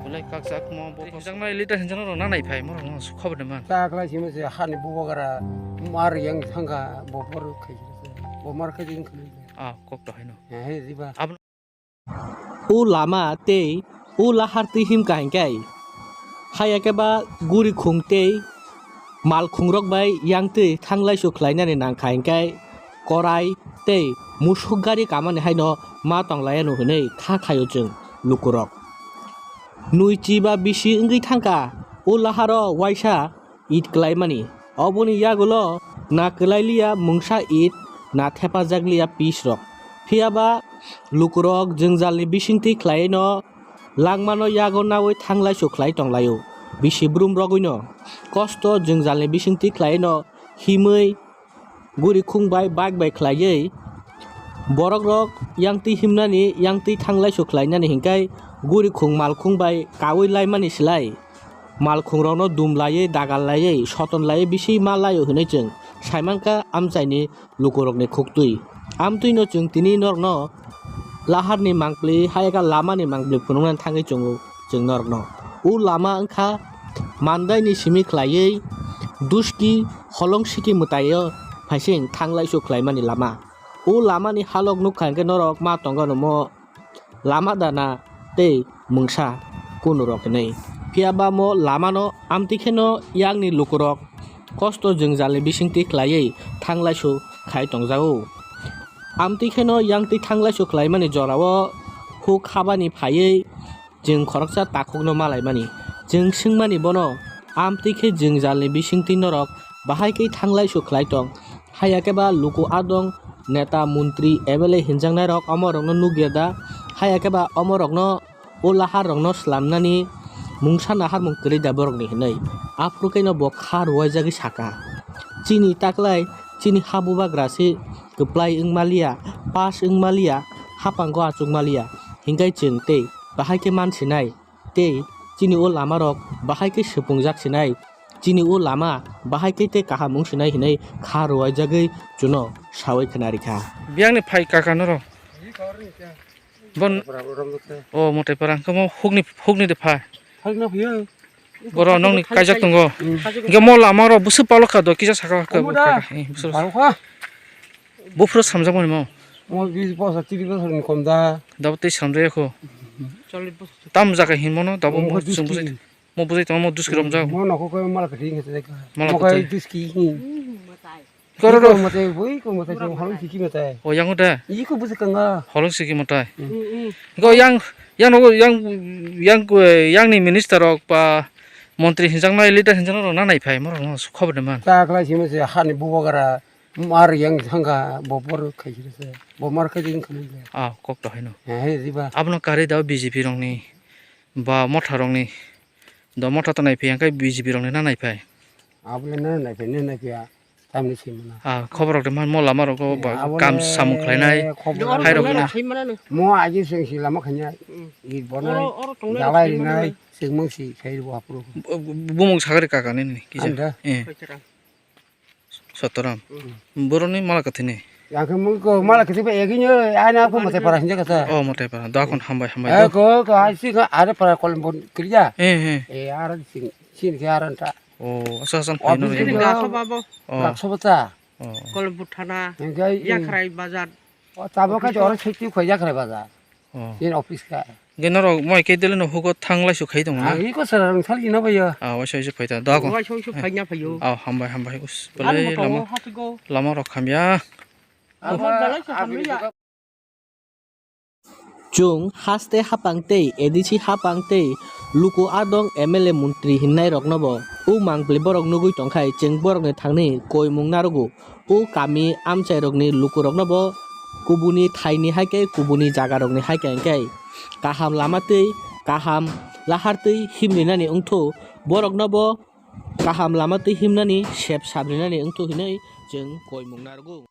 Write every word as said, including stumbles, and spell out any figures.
Lai kakchak mo bo. Rijak nai leader hinjak nai rok nanai phai mo rok no khobor de man. Ta khlai simi se hani bubagra mar yang thangkha bo por khai se. Bo mar khai jing khai. Ah, kok to haino. He, he, riba. Ab- O lama tei o lahar twi himkha hinkhe, haya khe ba guri khung tei mal khungrok bai yang twi thanglai su khlainani nangkha hinkhe, korai tei musuk gari kamani haino ma tonglaiyano hinwi kha khaio chwng lukurok. Nui chi ba bisi wngwi thangkha o laharo waisa Eid klaimani. Oboni yagulo na kwlailiya mungsa Eid, na thepajakliya piece rok. Phiyaba lukurok jwngjalni bisingtwi khlaiwi no langmano yago nawi thanglaisu khlai tonglaio. Bisi brum rogwino kosto jwngjalni bisingtwi khlaiwi no himwi guri khung bai bike bai khlaiwi borok rok yangtwi himnani, yangtwi thanglaisu khlainani hinkhai guri khung mal khung bai kawi laimani slai. Malkhungrokno dum laiwi, dagal laiwi, soton laiwi bisi ma laio hinwi chwng saimankha amchaini lukurokni khuktwi. Amtwino chwng tini norokno laharni mangpli, hayakha lamani mangpli phunuknani thangwi chwngo chwng norokno. O lama wngkha Mandaini simi khlaiwi Duski Holongsiki mwtaio phaising thanglaisu khlaimani lama. O lamani halok nukha hinkhe norok ma tongo nomo. Lama dana tei mungsa kunurok hinwi. Phiyaba mo lamano amtwi kheno yakni lukurok kosto jwngjalni bisingtwi khlaiwi thanglaisu khai tongjago. Amtwi kheno yangtwi thanglaisu khlaimani jorao huk habani phaiwi chwng khoroksa takhukno malaimani. Chwng swngmani bono, amtwi khe jwngjalni bisingtwi norok bahai khe thanglaisu khlai tong? Haya khe ba luku adong neta, montri, M L A hinjaknairok omorokno nukya da? Haya khe ba omorokno o laharrokno slamnani mungsa naharmung kwrwi da borokni hinwi? Aphuru khe no bo kha rwuaijagwi saka, "Chini taklai, chini ha bubagra se kwplai wngmaliya, pass wngmaliya, hapango achukmaliya, hinkhe chwng tei bahai khe mansinai." Tei chini o lamarok bahai khe supungjak sinai, chini o lama bahai khe tei kaham wng sinai hinwi kha rwuaijagwi chuno sawi khna rikha. Biyangni phai kaka norok. Bon. O motai para hwnkhe mo hukni, hukni de pha. Phai no phiyo. Boro nongni kaijak tongo. Hwnkhe mo lamarok bwswk palokha do kisa saka kaka. Omo da. Kaka, eh, bwswk. Palokha. Buphuru samjakmani mo. Mo bis bosor, tris bosor ni kom da. Dabo tei samjakya kho. Tam jaga hinmano dabo mo chwng bujai. Mo bujai tongma mo duski romjak. Mo nokho khe mala kwthwi hinwi sajak. Mala kwthwi. Duski hin. Koro ro. Iko motai, boi iko motai, holong siki motai. O yang da. Iko bujai kanga. Holong siki motai. Go yang, yang nogo yang, yang, yang ni minister rok ba montri hinjaknai, leader hinjaknai rok na naiphai, morok no khobor de man. Ta khlai simi se hani bubagra. Mar yang thangkha bo por khai se, bo mar khai jing khani le. Ah, kok to haino. He, he, riba. Abono kari da B J P rokni ba motha rokni, do motha to naiphai, hwnkhe B J P rokni na naiphai? Abole na naiphai, na naiphai, tamni simana. Ah, khobor rok de man mo lama rogo ba kam samung khlainai. Hai rok na. Mo aji sing si lama khanya. I bono jalai rinai, sing mung si khai bo apro. Bumung sagari kaka ni ni kisa. Anda. Eh. Sotoram. Boroni mala kathini. Yang ke mung ko mala kathi ba egin yo, ai na ko mate para hinja kata. Oh, mate para. Da kon hambai, hambai. Eh, ko, ko, ai si ka are para kol bon kriya. Eh, eh. Eh, ara sing, sing ke aran ta. Oh, asa san pai no. Ga so babo. Oh. Rak so bata. Oh. Kol buthana. Yang ke, eh. Yakrai bazar. O, tabo ka jor seki khoi jakra baza. Oh. Yen office ka. Ge norok moi ke dele no hugo thanglai su khai tong na. Ang iko sara rang sal ina bayo. Ah, waisa waisa phaita. Da ko. Waisa waisa phaina phayo. Ah, hambai hambai us. Belai lama. Lama rok khamya. Ang ho dalai sa khamya. Chwng haste hapang tei A D C hapang tei luku adong M L A montri hinnairoknobo o mangpili borok nugwi tongkhai chwng borokni thangni koimung narugo. O kami amchairokni lukuroknobo kubuni thaini hai khe kubuni jagarokni hai khe hwnkhe kaham lama twi kaham lahar twi himrinani wngthu, boroknobo kaham lama twi himnani sep sabrinani wngthu hinwi chwng koimung narugo.